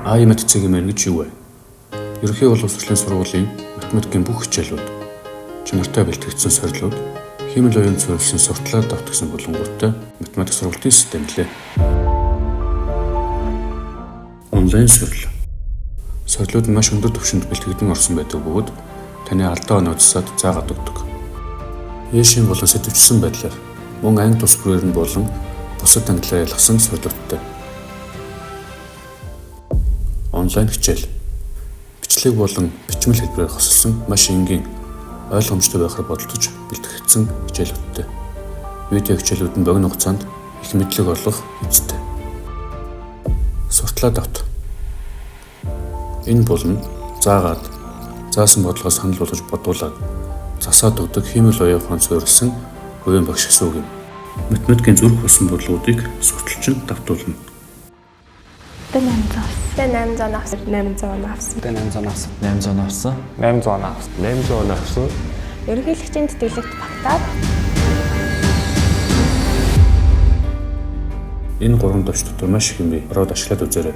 IMAT-ЦГМН гэж юу вэ? Ерөнхий боловсролын сургуулийн математикийн бүх хичээлүүд, чанартай бэлтгэгдсэн сорилууд, хиймэл оюун суурилсан сурталаар давтагсан болонгуудтай математик сургалтын систем лээ. Онлайн сорил. Сорилууд нь маш өндөр түвшинд бэлтгэгдэн орсон байдаг бөгөөд таны алдаа оноо засаад заагаад өгдөг. Ээшийн болон сэдвчилсэн байдлаар мөн анги тус бүрээр нь болон бусад ангилаар ялгасан сорилуудтай. Онлайн хичээл. Бичлэг болон бичмэл хэлбэрээр хосолсон маш энгийн ойлгомжтой байхаар бодолцож бэлтгэгдсэн хичээлүүдтэй. Видео хичээлүүд нь богино хугацаанд их мэдлэг олгох хэмжээтэй. Суртлаа давт. Энэ булан заагаад заасан бодлогоо санал болгож бодуулаад засаад өгдөг хиймэл оюун ухаан суурилсан хувийн багш гэсэн үг юм. Математикийн зүрх болсон бодлогоодыг сурталчин давтуулна. 800 авсан. 800 авсан. 800 авсан. 800 авсан. 800 авсан. 800 авсан. 800 авсан. Ерөнхийлөгчийн тэтгэлэгт багтаад Энэ гурван товч дотор маш их юм бий. Ороод ашиглаад үзээрэй.